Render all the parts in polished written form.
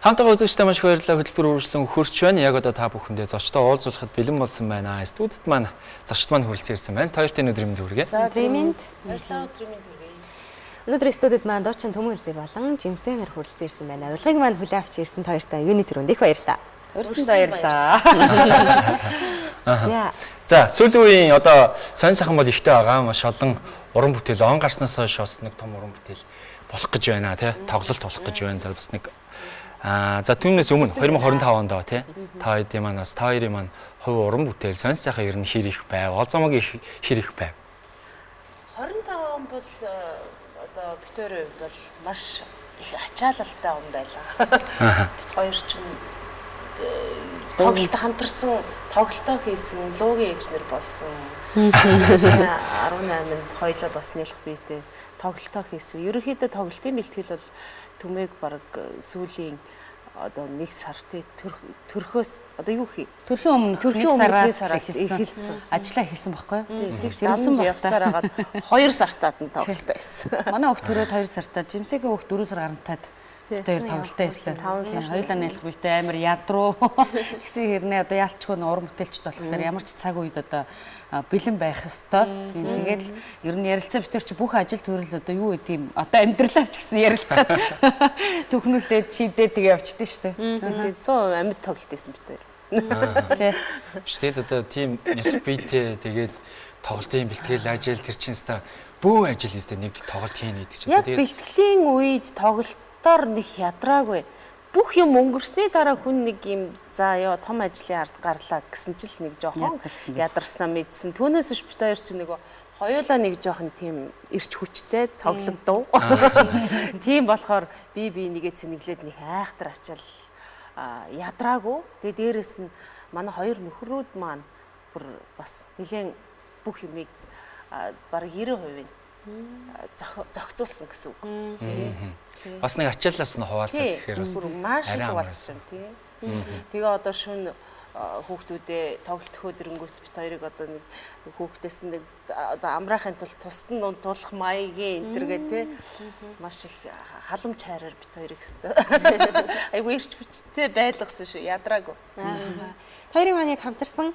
Хамтгаа үзэгчдээ маш их баярлалаа. Хөтөлбөр үргэлжлэн хөрч байна. Яг одоо та бүхэндээ зочдоо уулзуулахад бэлэн болсон байна. Студид маань зочд маань хүрэлцэн ирсэн байна. Та хоёрын өдрийн мэнд хүргэе. За, Өдрийн мэнд. Баярлалаа, өдрийн мэнд хүргэе. Өнөөдөр студид маань дуучин Төмөн Үлзий болон Жимсэн нар хүрэлцэн ирсэн байна. Урилгыг маань хүлээн авч ирсэн та хоёртаа юуны түрүүнд их баярлалаа. Өрсөнд баярлалаа. За. За, сүүлийн үеийн одоо сонь сайхан бол ихтэй байгаа. Маш олон уран бүтээл он гарснаас хойш бас нэг том уран бүтээл болох гэж байна, тий. Тоглолт болох гэж байна. За, бас нэг за түүнээс өмнө 2025 онд тий. Та хоёрын маань бас та хоёрын маань хувь уран бүтээл сонь сайхан ер нь хэр их байв? Олзомог их хэр их байв? 25 он бол одоо бид хоёрын хувьд бол маш их ачаалалтай он байлаа. Бид хоёр чинь тоглолт хамтарсан, тоглолтоо хийсэн, луугийн инженер болсон. 18-нд хоёлоо бас нэлэх биетэй тоглолтоо хийсэн. Ерөнхийдөө тоглолтын бэлтгэл бол Түмээг баг сүүлийн одоо нэг сар тий төрхөөс одоо юу хий? Төрхийн өмнө Төрхийн өмнө нэг сараас эхэлсэн. Ажлаа эхэлсэн байхгүй юу? Тий, тэгш Тэрвсэн дамж явсаар хагаад 2 сартаад нь тоглолт байсан. Манай огт төрөөд 2 сартаа, Жимсэгийн огт 4 сар гарантаад тэр тоглолттой байсан. 5 сар. Хоёулаа нэлэх биетэй амар ядруу. Тэгсэн хэрнээ одоо яалчгүй нь уран бүтээлчд болохоор ямар ч цаг үед одоо бэлэн байх ёстой. Тийм, тэгээд л ер нь ярилцаа битэр чи бүх ажил төрөл одоо юу гэдэг юм одоо амьдралаа ч гэсэн ярилцаа төхнүүлээд шийдээд тэгээ явчихдээ штэ. Тий, 100% амьд тоглолт байсан бид хоёр. Тий. Тэгэд одоо тийм нэлэх биетэй тэгээд тоглолтын бэлтгэл ажил тэр чинь ста бөөн ажил хийстэй нэг тоглолт хийнэ гэдэг чинь. Яг бэлтгэлийн үед тоглолтоор нэг ядраагүй. Бүх юм өнгөрсний дараа хүн нэг юм за ёо том ажлын ард гарлаа гэсэн чил нэг жоохон Ядарсан байсан. ядарснаа мэдсэн. Түүнээс биш бид хоёр чинь нөгөө хоёулаа нэг жоохон тийм эрч хүчтэй цоглогдов. Тийм болохоор би би нэгэ цэнэглээд нэг айхтар ачаал ядраагүй. Тэгээ дээрэс нь манай хоёр нөхрүүд маань бүр бас нэлээд бүх юмыг бараг 90% нь зохицуулсан гэсэн үг. Бас нэг ачааллаас нь хуваалцаад ирэхээр бас бүр маш их арай амар хуваалцсан тий. Тэгээ одоо шүн хүүхдүүдээ тоглолт хөдөрөнгөт бит хоёрыг одоо нэг хүүхдээс нэг одоо амраахын тулд тусад нь унтуулах маягийн энэ төргээ тий. Маш их халамж хайраар бит хоёрыг өстө. Айгу ирч хүчтэй байлгасан шүү, ядраагүй. Хоёрын маань яг хамтарсан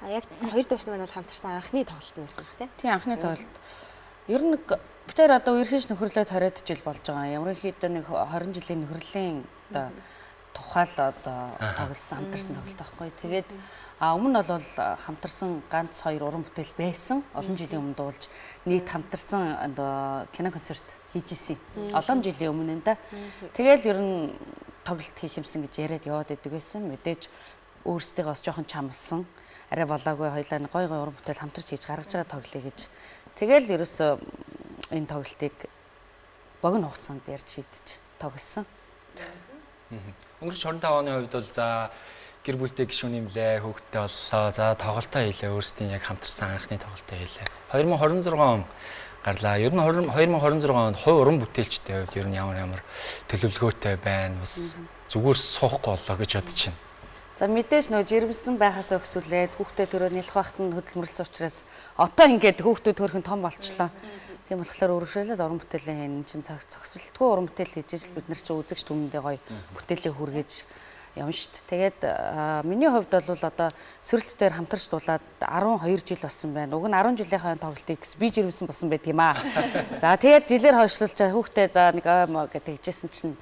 яг хоёр дуучин маань бол хамтарсан анхны тоглолт нь байсан бах тий. Тийм, анхны тоглолт. Ер нь нэг бид хоёр одоо үерхэж нөхөрлөө 20 жил болж байгаа. Ямар ихэд нэг 20 жилийн нөхөрлийн одоо тухайл одоо тоглосон, хамтарсан тоглолт байхгүй. Тэгээд өмнө нь бол хамтарсан ганц хоёр уран бүтээл байсан. Олон жилийн өмнө дуулж нийт хамтарсан одоо кино концерт хийж исэн. Олон жилийн өмнө энэ да. Тэгэл ер нь тоглолт хийх юмсан гэж яриад яваад идэг байсан. Мэдээж өөрсдийгөө бас жоохон чамлсан. Арай болоогүй хоёлаа гой гой уран бүтээл хамтарч хийж гаргаж байгаа тоглоё гэж. Тэгэл ерөөсөө энэ тоглолтыг богино хугацаанд ярьж шийдэж тоглосон. Өнгөрч 25 оны хувьд бол за гэр бүлтэй гишүүн нэмлээ, хүүхэдтэй боллоо. За тоглолтоо хийлээ, өөрсдийн яг хамтарсан анхны тоглолтоо хийлээ. 2026 он гарлаа. Ер нь 2026 онд хувь уран бүтээлчтэй хувьд ер нь ямар ямар төлөвлөгөөтэй байна. Бас зүгээр суухгүй боллоо гэж бодож байна. За мэдээж нөө жирэмсэн байхаас өксүүлээд хүүхдээ төрөө нэлэх байхад нь хөдөлмөрлсөн учраас одоо ингээд хүүхдүүд хөрхөн том болчлоо. Тийм болохоор өргөжлөл уран бүтээлийн хэн чинь цаг зогсолтгүй уран бүтээл хийж ижил бид нар чинь үзэгч түмэндээ гоё бүтээлээ хүргэж явна шүү дээ. Тэгээд миний хувьд бол одоо сөрөлт дээр хамтарч дуулаад 12 жил болсон байна. Уг нь 10 жилийнхаа тоглолтыг би жирэмсэн болсон байт юм аа. За тэгээд жилээр хойшлуулж хүүхдээ за нэг ой гэдэг хэлжсэн чинь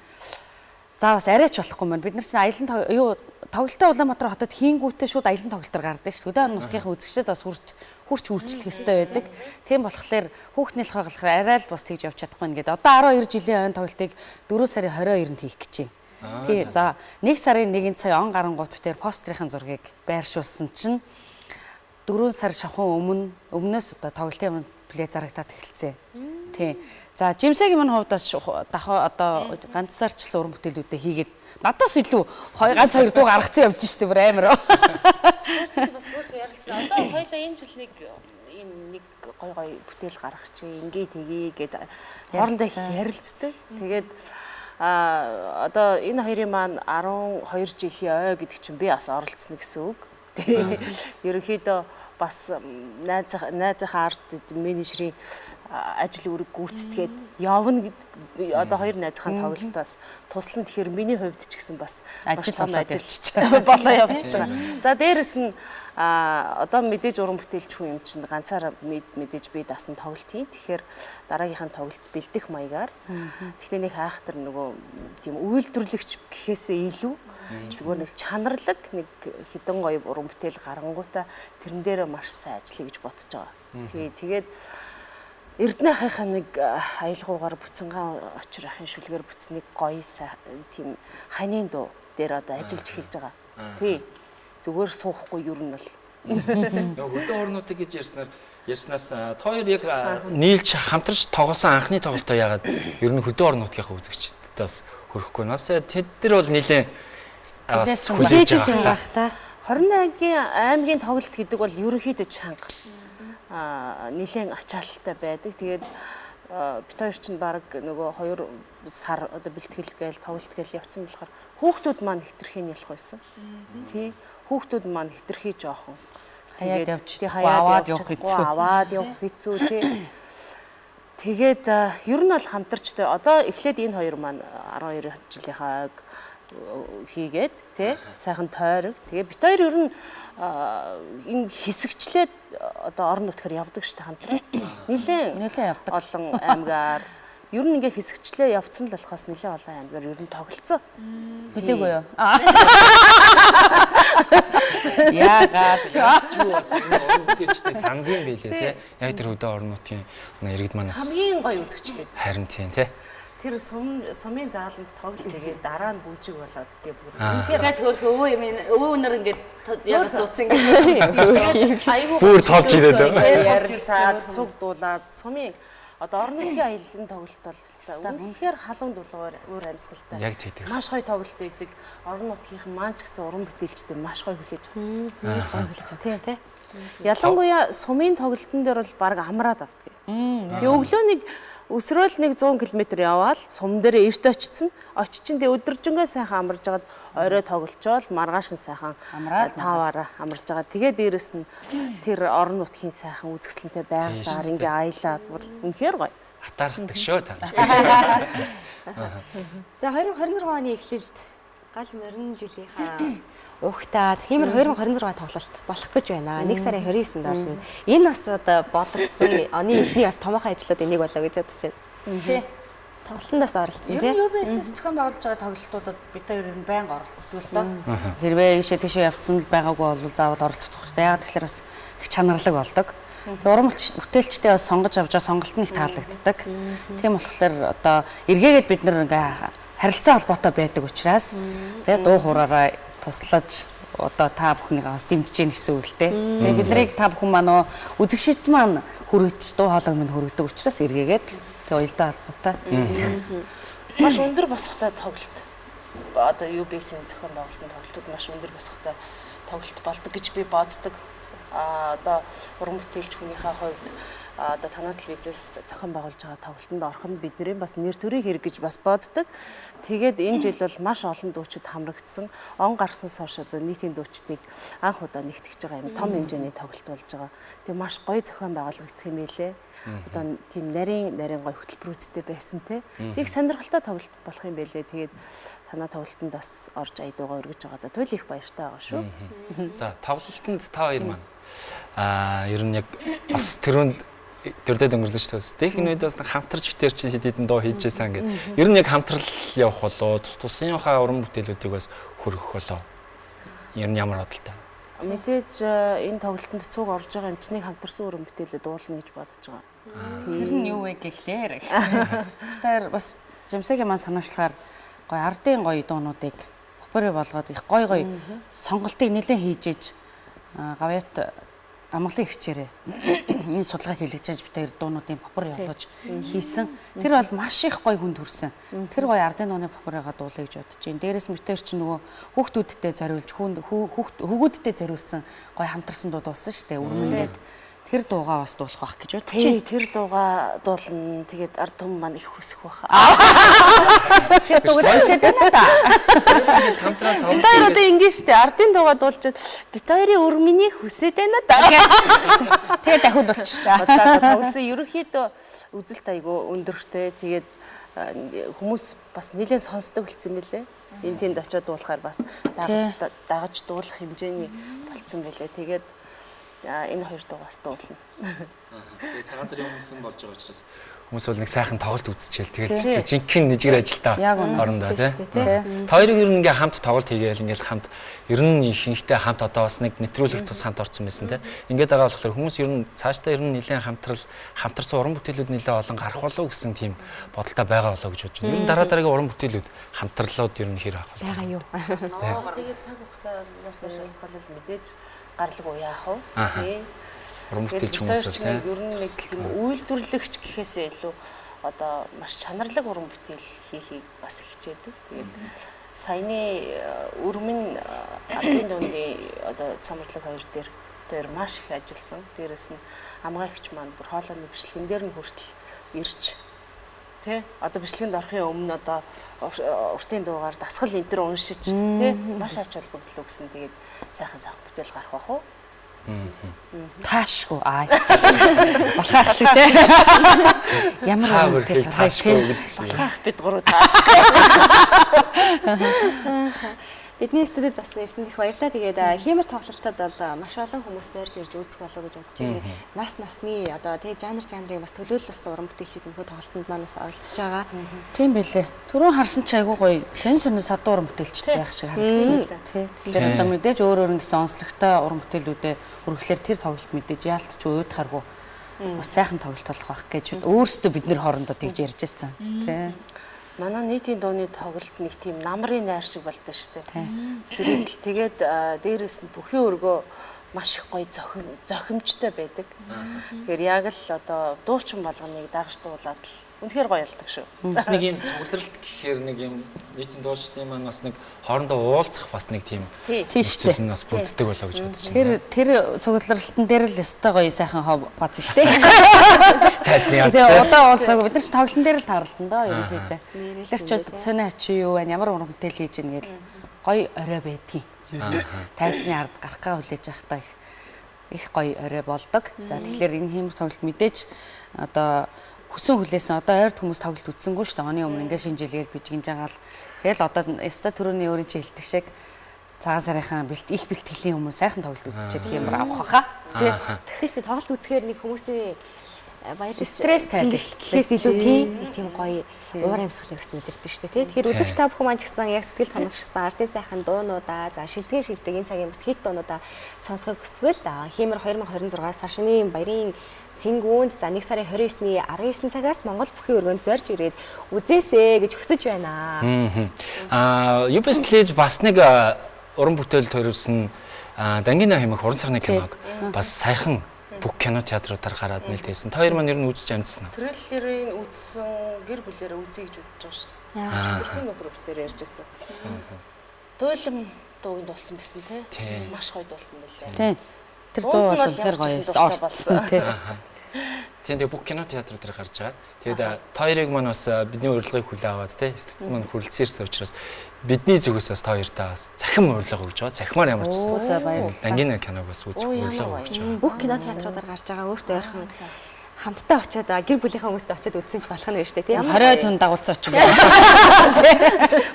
за бас арайч болохгүй мэн. Бид нар чинь аялан юу тоглолтоо Улаанбаатар хотод хийнгүүтээ шууд аялан тоглолтоор гардаг шүү дээ. Хөдөө орон нутгийнхаа үзэгчдэд бас хурц үйлчлэх ёстой байдаг. Тийм болохоор хүүхд нэлэх болохоор арай л бас тэгж явж чадахгүй нэгэд. Одоо 12 жилийн ойн тоглолтыг 4 сарын 22-нд хийх гэж байна. Тий. За 1 сарын 1-нд сая он гарангуут битээр постерын зургийг байршуулсан чинь 4 сар шавхан өмнөөс одоо тоглолтын өмнө плей зарагдаад эхэлсэн. Тий. За Жимсэгийн маань хувьд бас дахаа одоо ганцаарчилсан уран бүтээлүүдээ хийгээд надаас илүү ганц хоёр дуу гаргацсан явж штэ бүр амар. Бас хөөрхөн ярилцсан. Одоо хоёлаа энэ жил нэг ийм нэг гой гой бүтээл гаргах чи ингээ тгий гэд хоорондоо ярилцдаг. Тэгээд одоо энэ хоёрын маань 12 жилийн ой гэдэг чинь би бас оролцсон гэсэн үг. Тий. Ерөнхийдөө Бас найзынхаа ард менежерийн ажил үүрэг гүйцэтгээд явна одоо хоёр найзынхаа тоглолтоос туслан тэгэхээр миний хувьд ч гэсэн бас ажил болоо явчихж байгаа. За дээрэс нь одоо мэдээж уран бүтээлч хүн юм чинь ганцаараа мэдээж би дасан тоглолт хийн. Тэгэхээр дараагийнх нь тоглолт бэлдэх маягаар. Гэхдээ нэг хайхтар нөгөө тийм үйлдвэрлэгч гэхээсээ илүү зүгээр нэг чанарлаг нэг хідэн гоё уран бүтээл гарангуудаа тэрэн дээрээ маш сайн ажиллая гэж бодож байгаа. Тий, тэгээд Эрдэнэ ахынхаа нэг аялгуугаар Бүцэнгаан очир ахын шүлгээр бүтснийг гоё тийм ханийн дуу дээр одоо ажиллаж эхэлж байгаа. Тий. Зүгээр суухгүй ер нь бол. Нөгөө хөдөө орнуудыг гэж ярьснаас та хоёр яг нийлж хамтарч тоглосон анхны тоглолтоо яагаад ер нь хөдөө орон нутгийнхаа үзэгчдэд бас хөрөхгүй. Бас тэд нар бол нэлээд бас хүлээж байгаа байх. 28-гийн аймгийн тоглолт гэдэг бол ерөнхийдөө чанга нэлээд ачаалттай байдаг. Тэгээд бит хоёр чинь баг нөгөө 2 сар одоо бэлтгэл гээл тоглолт гээл явцсан болохоор хүүхдүүд маань хэтэрхий нялх байсан. Тий. Хүүхдүүд маань хэтэрхий жоохон. Хаяад явж аваад явах хэцүү. Аваад явах хэцүү тий. Тэгээд ер нь бол хамтарчтай одоо эхлээд энэ хоёр маань 12 жилийнхаа хийгээд тий сайхан тойрог. Тэгээ бит хоёр ер нь энэ хэсэгчлээд одоо орон нутгаар явдаг штэ хамтраа. Нилээн явдаг. Олон аймгаар ер нь ингээ хэсэгчлээ явцсан л болохоос нилээн олон аймгаар ер нь тоглолцсон. Мэдээгүй юу? Яагаад ч юу бас уран бүтээлчтэй сандгийн байлээ тий. Яг тэр хөдөө орон нутгийн иргэд манаас хамгийн гоё үзэгчтэй. Харин тийм тий. Тэр сумын зааланд тоглолт тэгээд дараа нь бүжиг болоод тэгээ бүр үнэхээр хөөх өвөө юм өвөө өнөр ингээд яг суудсан ингээд айгүй бүр толж ирээд ярьцаад цуг дуулаад сумын одоо орон нутгийн аялын тоглолт бол үнэхээр халуун дулгаар өөр амьсгалтай. Яг тэгдэг. Маш гоё тоглолт өгдөг. Орон нутгийнхан маань ч гэсэн уран бүтээлчтэй маш гоё хүлээж авдаг. Гоё хүлээж авдаг тий тий. Ялангуяа сумын тоглолтын дээр бол баг амраад авдаг. Тэгээ өглөө нэг өсрөөл нэг 100 км яваал сум дээр эрт очсон. Очичин тэгээ өдөржингөө сайхан амарж агаад орой тоглолцоол маргааш нь сайхан таваараа амарж байгаа. Тэгээ дээрэс нь тэр орон нутгийн сайхан үзэсгэлэнтэй байглаар ингээ аялаад бүр үнэхээр гоё. Атаархдаг шүү та. За 2026 оны эхлэлд гал морин жилийнхаа угтаад хиймэр 2026 тоглолт болох гэж байна. 1 сарын 29-нд болно. Энэ бас одоо бодогдсон оны эхний бас томоохон ажлуудын нэг болоо гэж бодож байна. Тий. Тоглолтонд бас оролцсон тий. Ер нь UBS-с зохион байгуулж байгаа тоглолтуудад бид хоёр ер нь байнга оролцдог л доо. Хэрвээ ийшээ тийшээ явцсан л байгаагүй бол заавал оролцох хэрэгтэй. Яг тэгэхээр бас их чанарлаг болдог. Тэгээ уран бүтээлчтэй бас сонгож авч байгаа сонголт нь их таалагддаг. Тийм болохоор одоо эргээгээд бид нар ингээ харилцаа холбоотой байдаг учраас тэгээ дуу хуураараа туслаж одоо та бүхнийгээ бас дэмжиж гин гэсэн үг л дээ. Тэгээ биднийг та бүхэн маань үзэгчид маань хүрэгдэж дуу хоолой минь хүрэгдэг учраас эргээгээд тэгээ уялдаа холбоотой. Маш өндөр босготой тоглолт. Одоо UBS-ийн зохион байгуулсан тоглолтууд маш өндөр босготой тоглолт болдог гэж би боддог. Одоо уран бүтээлч хүнийхээ хувьд одоо танай телевизээс зохион байгуулж байгаа тоглолтод орох нь бидний бас нэр төрийн хэрэг гэж бас боддог. Тэгээд энэ жил бол маш олон дуучид хамрагдсан. Он гарсан хойш одоо нийтийн дуучдыг анх удаа нэгтгэж байгаа юм том хэмжээний тоглолт болж байгаа. Тэгээд маш гоё зохион байгуулагдах юм билээ. Одоо тийм нарийн гоё хөтөлбөрүүдтэй байсан те. Тэг сонирхолтой тоглолт болох юм билээ. Тэгээд танай тоглолтод бас орж аядуугаа өргөж байгаадаа туйл их баяртай байгаа шүү. За тоглолтод та хоёр маань ер нь яг бас тэрүүнд дөрдөд өнгөрлөж төс. Техник үед бас хамтарч битэр чи хэд хэдэн доо хийж байсан ингээд. Ер нь яг хамтрал явах болоо тус тусынхаа уран бүтээлүүдийг бас хөргөх болоо. Ер нь ямар бодолтой? Мэдээж энэ тоглолтод цуг орж байгаа эмчнийг хамтарсан уран бүтээлээ дуулна гэж бодож байгаа. Тэр нь юу вэ гэхлээр. Тэр бас Жимсэгийн маань санаачлахаар гоё ардын гоё дуунуудыг попури болгоод их гоё гоё сонголтыг нэлээд хийж иж гавьяат амгалан хичээрээ энэ судалгаа хийлгэж байж бид хоёр дуунуудын попури болгож хийсэн. Тэр бол маш их гоё хүн төрсэн. Тэр гоё ардын дууны попуригаа дуулаа гэж бодож байна. Дээрээс нь бид хоёр чинь нөгөө хүүхдүүдтэй зориулж хүүгүүдтэй зориулсан гоё хамтарсан дуу дуулсан шүү дээ. Өрмөн гээд. Тэр дуугаа бас дуулах байх гэж бодож байна. Тэр дуугаа дуулна. Тэгээд ард түмэн маань их хүсэх байх. Тэр дууг хүсээд байна та. Бид хоёр одоо ингэ штэ. Ардын дуугаа дуулчаад бид хоёрын өрмөнийг хүсээд байна да. Тэгээд дахиул болчих штэ. Одоо ерөнхийдөө үзэлт айгу өндөртэй. Тэгээд хүмүүс бас нэлээд сонсдог болсон юм билээ. Энэ тэнд очиод дуулахаар бас дагаж дуулах хэмжээний болцсон байлээ. Тэгээд энэ хоёр дуу бас дуулна. Тэгээд цагаан сарын өмнөх нь болж байгаа учраас хүмүүс бол нэг сайхан тоглолт үзчихэл тэгэл жинхэнэ нэжгэр ажилтаа орондоо тий. Та хоёрыг ер нь ингээ хамт тоглолт хийгээл ингээл хамт ер нь ихэнхдээ хамт одоо бас нэг нэвтрүүлэг тус хамт орсон байсан тий. Ингээд байгаа болохоор хүмүүс ер нь цаашдаа ер нь нэлээд хамтарсан уран бүтээлүүд нэлээд олон гарах болов гэсэн тийм бодолтой байгаа болоо гэж бодож байна. Ер нь дараа дараагийн уран бүтээлүүд хамтарлууд ер нь хэр авах вэ? Байгаа юу. Тэгээд цаг хугацаанаас шалтгаалал мэдээж гарлаг яах вэ? Тий. Уран бүтээлч хүмүүс бол тийм ер нь нэг тийм үйлдвэрлэгч гэхээсээ илүү одоо маш чанарлаг уран бүтээл хийхийг бас хичээдэг. Тэгээд саяны өрмөн ардын дууны одоо цомрлог хоёр дээр тэр маш их ажилласан. Дээрээс нь амгаа ихч маань бүр хоолойны бичлэгэн дээр нь хүртэл ирж тий одоо бичлэгэнд орохын өмнө одоо уртын дуугаар дасгал энэ төр уншиж тий маш ач холбогдол өгсөн. Тэгээд сайхан сайхан бүтээл гарах бах уу? Таашгүй аа. Болохаах шиг тий. Ямар уран бүтээл таашгүй гэж. Болохаах бид гурав таашгүй. Бидний студид бас ирсэн их баярлалаа. Тэгээд хиймэр тоглолтод бол маш олон хүмүүс зорж ирж үзэх болов гэж бодож байна. Нас насны одоо тий жанр жанрын бас төлөөлөл бас уран бүтээлчид энэхүү тоглолтод маань бас оролцож байгаа. Тийм байлээ. Түрүүн харсан чи айгүй гоё шин сонин содон уран бүтээлчд байх шиг харагдсан. Тий. Тэгэхээр одоо мэдээж өөр өөр гэсэн онцлогтой уран бүтээлүүдээ үргэлжлэр тэр тоглолт мэдээж яалтч уйдахааргүй бас сайхан тоглолт болох байх гэж өөрсдөө бид нэр хоорондоо тэгж ярьж байсан. Тий. Манай нийтийн дууны тоглолт нэг тийм намрын найр шиг болдог шүү дээ. Сэрээтэл тэгээд дээрээс нь бүхий өргөө маш их гоё зохимжтой байдаг. Тэгэхээр яг л одоо дуучин болгоныг дагаж дуулаад л үнэхээр гоё болдог шүү. Бас нэг юм цугларалт гэхээр нэг юм нийтийн дуучдын маань бас нэг хоорондоо уулзах бас нэг тийм тийм шүү дээ. Бас бүрддэг болоо гэж бодож байна. Тэр цугларалтан дээр л ёстой гоё сайхан хов базсан шүү дээ. Тайсны яа. Тэгээ удаа уулзаагүй бид нар ч тоглолтын дээр л тааралдан доо ерөнхийдөө. Тэгэхээр ч сонио очи юу байна ямар уран бүтээл хийж ийн гэл гоё орой байдгийг. Тайзны ард гарахгаа хүлээж байхдаа их гоё орой болдог. За тэгэхээр энэ хиймэр тоглолт мэдээж одоо хүсэн хүлээсэн одоо ойрт хүмүүс тоглолт үзсэнгүй шүү дээ. Оны өмнө ингээд шинэ жилгээл бижигэн жагаал. Тэгэл одоо яста түрүүний өөрийн чи хэлдэг шиг цагаан сарынхаа их бэлтгэлийн хүмүүс сайхан тоглолт үзчихэд хиймэр авах хаа. Тий. Тэр чинь тоглолт үзэхээр нэг хүмүүсийн баярлал стресс тайлбарлахээс илүү тий нэг тийм гоё уур амьсгалыг бас мэдэрдэг шүү дээ тий. Тэгэхээр үзэгч та бүхэн маань ч гэсэн яг сэтгэл тоногшсон ардын сайхан дуунуудаа за шилдэгэн шилдэг энэ цагийн бас хит дуунуудаа сонсохыг хүсвэл хиймэр 2026 сар шинийн баярын цэнгүүнд за 1 сарын 29-ний 19 цагаас Монгол бүхий өргөнд зорж ирээд үзээсэ гэж хүсэж байна. Аа UBS Телевиз бас нэг уран бүтээл төрөвсөн Дангина хэмээх уран сайхны киног бас саяхан бүх кино театруудаар гараад нээлттэйсэн. Та хоёр маань ер нь үзэж амжсан уу? Трейлерыг үзсэн, гэр бүлээрээ үзье гэж бодож байгаа шүү. Тэрхэн нөхөр бүтээр ярьж байсан. Дуйлам дууг нь дуулсан байсан тий. Маш гоё дуулсан байлээ. Тий. Тэр дуу бол үнэхээр гоё орсон тий. Тийм тэгээ бүх кино театруудаар гарч байгаа. Тэгээд та хоёрыг маань бас бидний урилгыг хүлээн аваад тий студид маань хүрэлцэн ирсэн учраас бидний зүгээс бас та хоёртаа бас цахим урилга өгч байгаа. Цахимаар ямар ч гэсэн. За баярлалаа. Дангина киног бас үзэх урилга өгч байгаа. Бүх кино театруудаар гарч байгаа өөртөө ойрхон хамтдаа очиод гэр бүлийнхээ хүмүүстэй очиод үзсэн ч болох нь шүү дээ тий. 20 түн дагуулсан очив.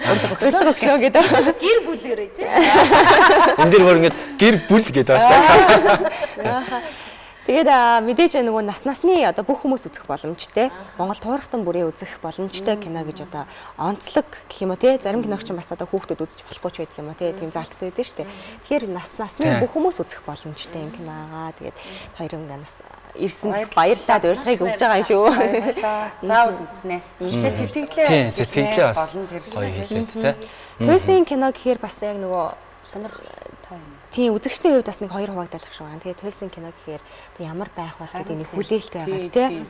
Урилга өгсөн өгсөн гэдэг. Гэр бүлээрээ тий. Энэ дэр бүр ингээд гэр бүл гэдэг байна шүү дээ. Тэгээд мэдээж нөгөө нас насны одоо бүх хүмүүс үзэх боломжтой. Монгол туурахтан бүрээ үзэх боломжтой кино гэж одоо онцлог гэх юм уу те зарим киног ч бас одоо хүүхдүүд үзэж болохгүй ч байдаг юм уу те тийм заалттай байдаг шүү дээ. Тэгэхээр нас насны бүх хүмүүс үзэх боломжтой юм киногаа. Тэгээд хоёрын нас ирсэн баярлалаа урилгыг өгж байгаа юм шүү. Баярлалаа. Заавал үзнэ. Тэгээ сэтгэлээ сэтгэлээ бас гоё хэлээд те. Туйсын кино гэхээр бас яг нөгөө сонирхолтой юм. Тийм үзэгчдийн хувьд бас нэг хоёр хуваагдалах шиг байна. Тэгээ туйлсын кино гэхээр ямар байх бол гэдэг нэг хүлээлт байгаа тий.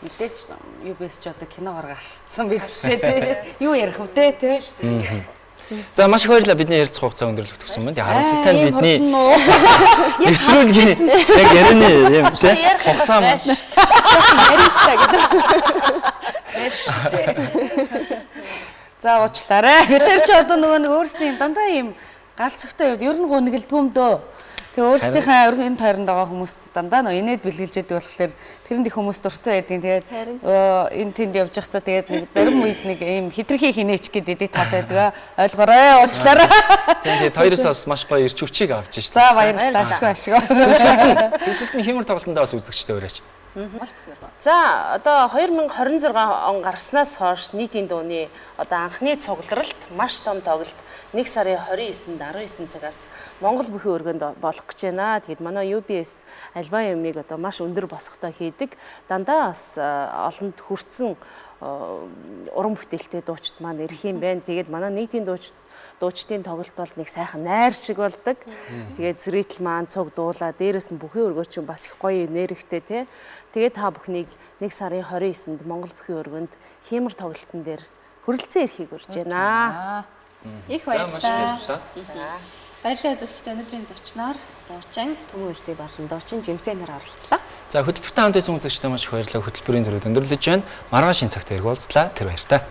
Мэдээж UBS ч одоо киногоор гарчсан биз дээ тий. Юу ярих вэ тий. За маш их баярлалаа бидний ярилцах хугацаа өндөрлөх төгсөн мөн. Тэгээ харамсалтай нь бидний нэвтрүүлгийн яг ярианы юм тий хугацаа маань Яриа гэдэг. За уучлаарай. Бид нар чи одоо нөгөө нэг өөрсдийн дандаа юм галзахтай явд ер нь гунигэлдгүй юм дөө. Тэгээ өөрсдийнхээ өргөн тойронд байгаа хүмүүс дандаа нөө инээд бэлгэлж яадаг болохоор тэрэнд их хүмүүс дуртай байдیں۔ Тэгээд энэ тэнд явж байхдаа тэгээд нэг зарим үед нэг ийм хитрхи хинээч гэдэг эдийг тал байдаг. Ойлгоорой, уучлаарай. Тийм тэгээд хоёроос бас маш гоё эрч хүчийг авч шээ. За баярлалаа. Ашгүй ашгүй. Тэсвэлт нь хиймэр тоглолтондоо бас үзэгчтэй өрөөч. За одоо 2026 он гарснаас хойш нийтийн дууны одоо анхны цугларалт маш том тоглолт 1 сарын 29-нд 19 цагаас Монгол бүхий өргөнд болох гэж байна. Тэгээд манай UBS альва ямыг одоо маш өндөр босготой хийдэг. Дандаа бас олонд хүрсэн уран бүтээлтэй дуучид маань ирэх юм байна. Тэгээд манай нийтийн дуучдын тоглолт бол нэг сайхан найр шиг болдог. Тэгээд сэрэтл маань цуг дуулаа. Дээрээс нь бүхий өргөөч бас их гоё нэрэгтэй тий. Тэгээд та бүхнийг 1 сарын 29-нд Монгол бүхий өргөнд хиймэр тоглолтын дээр хүрэлцэн ирэхийг урьж байна. Их баярлалаа. Баярлалаа үзэгчдээ өнөөдрийн зочноор дуучин Түмэн үлзий болон дуучин Жимсэн нар оролцлоо. За хөтөлбөртэй хамт байсан үзэгчдээ маш их баярлалаа. Хөтөлбөрийн төрөд өндөрлөж байна. Маргааш энэ цагт ирэх уулзлаа. Тэр баяртай.